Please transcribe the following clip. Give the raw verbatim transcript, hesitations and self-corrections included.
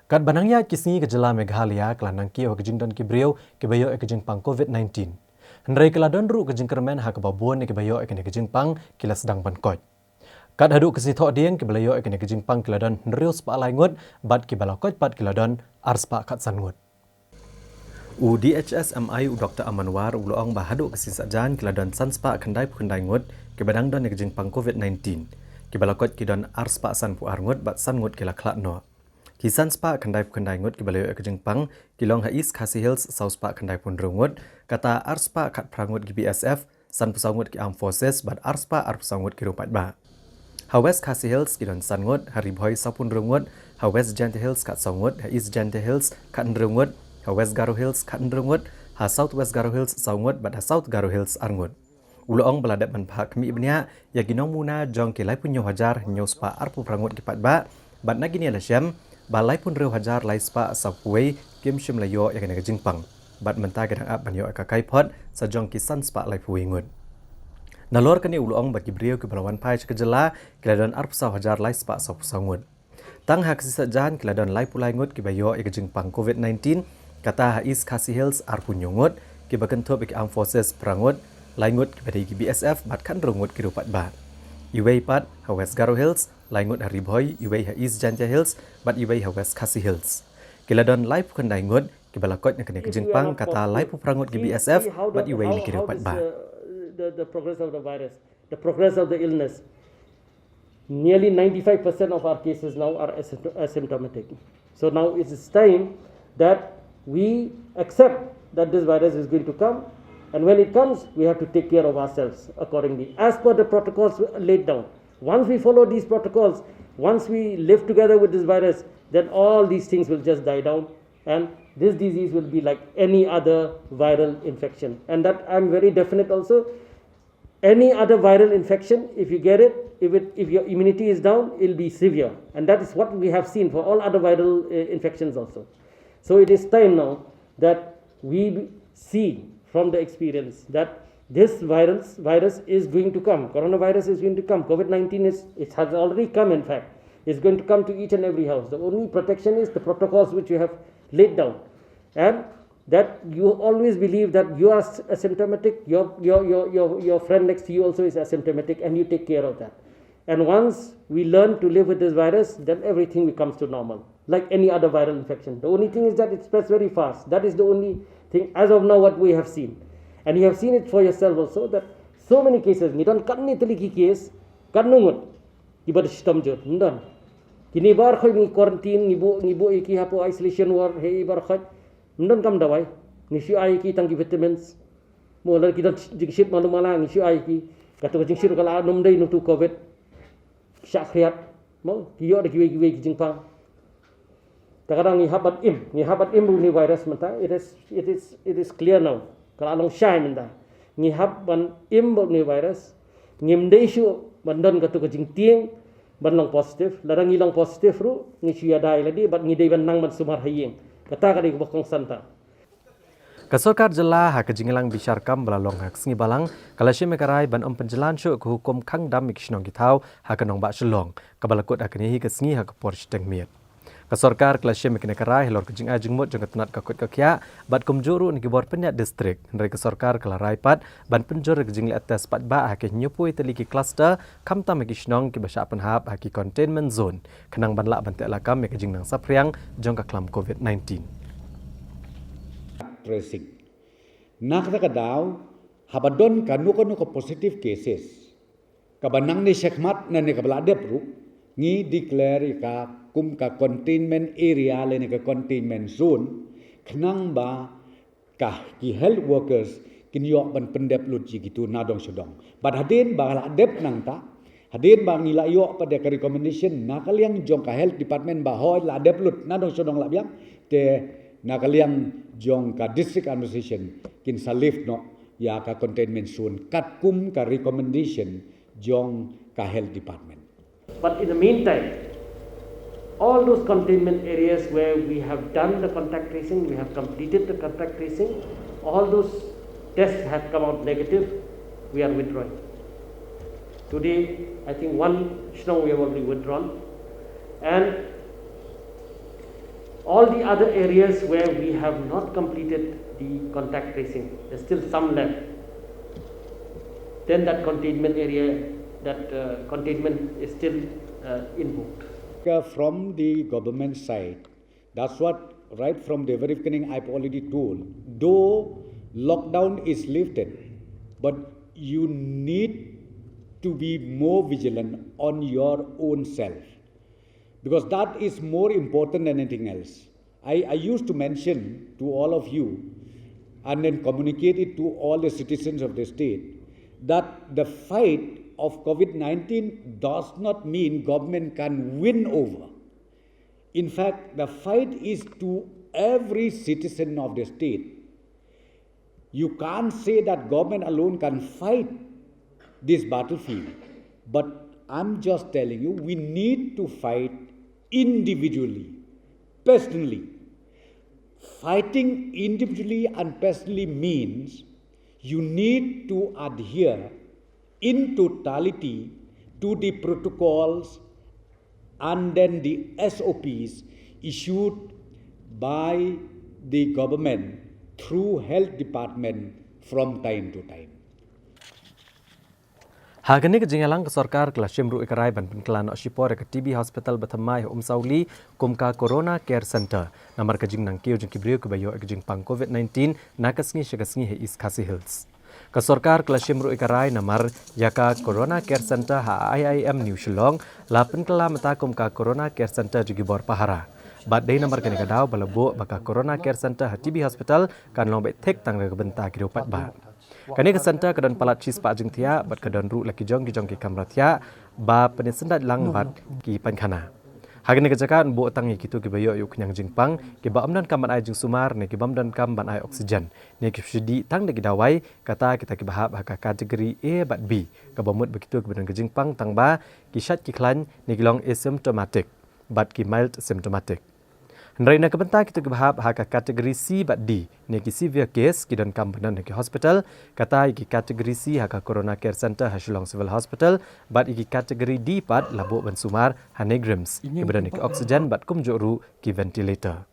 Katba nang ïaid ki sngi ka jylla Meghalaya ka la nang kiew ha ka jingdon ki briew kiba ïoh ïa ka jingpang COVID nineteen. Hynrei ka la don ruh ka jingkyrmen ha kaba bun ïa kiba ïoh ïa kane ka jingpang ki la sdang ban koit. Kat haduh ka sngi Thohdieng kiba la ïoh ïa kane ka jingpang ki la don hynriew spah lai ngut bad kiba la koit pat ki la don ar spah khatsan ngut. U D H S M I u Doktor Aman War u la ong ba haduh ka sngi Saitjaiñ ki la don san spah khyndai phew khyndai ngut kiba dang don ïa ka jingpang COVID nineteen. Kiba la koit ki don ar spah san phew ar ngut bad san ngut ki la khlad noh. Ki san spah khyndai phew khyndai ngut kiba la ïoh ïa ka jingpang ki long ha East Khasi Hills saw spah khyndai phew hynriew ngut, kata ar spah khatphra ngut ki B S F, san phew saw ngut ki Armed Forces bad ar spah arphew saw ngut ki riew paidbah. Ha West Khasi Hills ki don san ngut, ha Ri Bhoi saw phew hynriew ngut, ha West Jaintia Hills khatsaw ngut, ha East Jaintia Hills khathynriew ngut, ha West Garo Hills khathynriew ngut, ha South West Garo Hills saw ngut bad ha South Garo Hills ar ngut. U la ong ba la dep ban phah khmih bniah ïa ki nongmuna jong ki laiphew hynñiew hajar hynñiew spah arphew phra ngut ki paidbah bad na kine la shem ba laiphew hynriew hajar lai spah saw phew wei kim shym la ïoh ïa kane ka jingpang. Bad mynta ki dang ap ban ïoh ïa ka kaiphod sa jong ki san spah laiphew wei ngut. Nalor kane u la ong ba ki briew kiba la wan phai sha ka jylla ki la don arphew saw hajar lai spah saw phew saw ngut. Tang ha ka sngi Saitjaiñ ki la don laiphew lai ngut kiba ïoh ïa ka jingpang COVID nineteen, kata ha East Khasi Hills arphew hynñiew ngut, kiba kynthup ïa ki Armed Forces phra ngut, lai ngut kiba dei ki B S F bad khathynriew ngut ki riew paidbah. Iwei pat ha West Garo Hills, lai ngut ha Ri Bhoi, iwei ha East Jaintia Hills bad iwei ha West Khasi Hills. Ki la don laiphew khyndai ngut kiba la koit na kane ka jingpang, kata laiphew phra ngut ki B S F bad iwei na ki riew paidbah. The, the progress of the virus, the progress of the illness. Nearly ninety-five percent of our cases now are asympto-, asymptomatic. So now it is time that we accept that this virus is going to come, and when it comes, we have to take care of ourselves accordingly, as per the protocols laid down. Once we follow these protocols, once we live together with this virus, then all these things will just die down, and this disease will be like any other viral infection. And that I'm very definite also. Any other viral infection, if you get it, if it, if your immunity is down, it'll be severe. And that is what we have seen for all other viral, uh, infections also. So it is time now that we see from the experience that this virus, virus is going to come. Coronavirus is going to come. COVID nineteen is, it has already come, in fact. It's going to come to each and every house. The only protection is the protocols which you have laid down. And that you always believe that you are s-, asymptomatic, your, your, your, your, your friend next to you also is asymptomatic, and you take care of that. And once we learn to live with this virus, then everything becomes to normal, like any other viral infection. The only thing is that it spreads very fast. That is the only thing as of now what we have seen. And you have seen it for yourself also that so many cases, ngi don katne tylli ki case, katno ngut kiba da shitom jur, ym don. Kine baroh ngi quarantine, ngi buh, ngi buh ïa ki hapoh isolation ward, hei baroh, ym don kam dawai. Ngi shu ai ïa ki tang ki vitamins. Mo lada ki don jingshit malu mala ngi shu ai ïa ki. Kato ka jingshit ka la nym dei nangtu COVID. Shah khriat. Mo ki ïoh da kiwei kiwei ki jingpang. Te ka dang ngi hap ban im, ngi hap ban im bad une u virus mynta. It is, it is, it is clear now. Ka la long shai mynta. Ngi hap ban im bad une u virus. Ngim dei shuh ban don kato ka jingtieng ban long positive. Lada ngi long positive ruh ngi shu ïada ïa lade bad ngi dei ban nang ban sumar ha ïing. Kata ka dei kaba kongsan ta. Ka sorkar jylla ha ka jingïalang bishar kam ba la long ha ka sngi Balang ka la shim ïa ka rai ban ym pynjlan shuh ka hukum khang dam ïa ki shnong ki thaw ha ka nongbah Shillong, kaba la kut ha kane hi ka sngi ha ka por shiteng miet. Ka sorkar ka la shim ïa kane ka rai halor ka jingai jingmut jong ka tnat ka koit ka khiah bad kumjuh ruh na ki bor pynïaid district, hynrei ka sorkar ka la rai pat ban pynjur ïa ka jingleh test paidbah ha ki hynñiewphew tylli ki cluster, khamtam ha ki shnong kiba shah pynhap ha ki containment zone, khnang ban lah ban teh lakam ïa ka jingnang saphriang jong ka khlam COVID nineteen. Tracing. Na kata ka daw, haba don kano kano ka positive cases, kaba nangne shakhmat ne kaba la dep ruh, ngi declare ïa ka kum ka containment area lane ka containment zone, khnang ba ka ki health workers kin ïoh ban pyndep lut ïa kito na dong sha dong. Bad hadien ba la dep nangta, hadien ba ngi la ïoh pat ïa ka recommendation na ka liang jong ka health department ba hooid la dep lut na dong sha dong la biang, te na ka liang jong ka district administration kin sa lift noh ïa ka containment zone katkum ka recommendation jong ka health department. But in the meantime, all those containment areas where we have done the contact tracing, we have completed the contact tracing, all those tests have come out negative, we are withdrawing. Today, I think one shnong we have already withdrawn. And All the other areas where we have not completed the contact tracing, there's still some left. Then that containment area, that uh, containment is still uh, invoked. Uh, from the government side, that's what, right from the very beginning, I've already told. Though lockdown is lifted, but you need to be more vigilant on your own self, because that is more important than anything else. I, I used to mention to all of you and then communicate it to all the citizens of the state that the fight of COVID nineteen does not mean government can win over. In fact, the fight is to every citizen of the state. You can't say that government alone can fight this battlefield. But I'm just telling you, we need to fight individually, personally. Fighting individually and personally means you need to adhere in totality to the protocols and then the S O Ps issued by the government through health department from time to time. Ha kane ka jingïalang ka sorkar ka la shim ruh ïa ka rai ban pynkylla noh shipor ïa ka T B hospital ba thymmai ha Umsawli kum ka Corona Care Center namar ka jingnang kiew jong ki briew kiba ïoh ïa ka jingpang COVID nineteen na ka sngi sha ka sngi ha East Khasi Hills. Ka sorkar ka la shim ruh ïa ka rai namar ïa ka Corona Care Center ha I I M New Shillong la pynkylla mynta kum ka Corona Care Center jong ki bor pahara. Bad dei namar kane ka daw ba la buh ba ka Corona Care Center ha T B hospital kan long beit thik tang da ka bynta ki riew paidbah. Kane ka center ka don palat shispah jingthiah bad ka don ruh la ki jong ki jong ki kamra thiah ba pynsyndat lang bad ki painkhana. Ha kane ka jaka yn buh tang ïa kito kiba ïoh ïa u khñiang jingpang, kiba ym donkam ban ai jingsumar ne kiba ym donkam ban ai oxygen, ne ki shadih tang da ki dawai, kata kita kiba hap ha ka category A bad B, kaba mut ba kito kiba don ka jingpang tang ba ki shait ki khlaiñ ne ki long asymptomatic bad ki mild symptomatic. Hynrei na ka bynta kito kiba hap ha ka category C bad D ne ki severe case, ki donkam ban don ha ki hospital, kata ïa ki category C ha ka Corona Care Center ha Shillong Civil Hospital bad ïa ki category D pat la buh ban sumar ha NEIGRIHMS, kiba don ïa ki oxygen bad kumjuh ruh ki ventilator.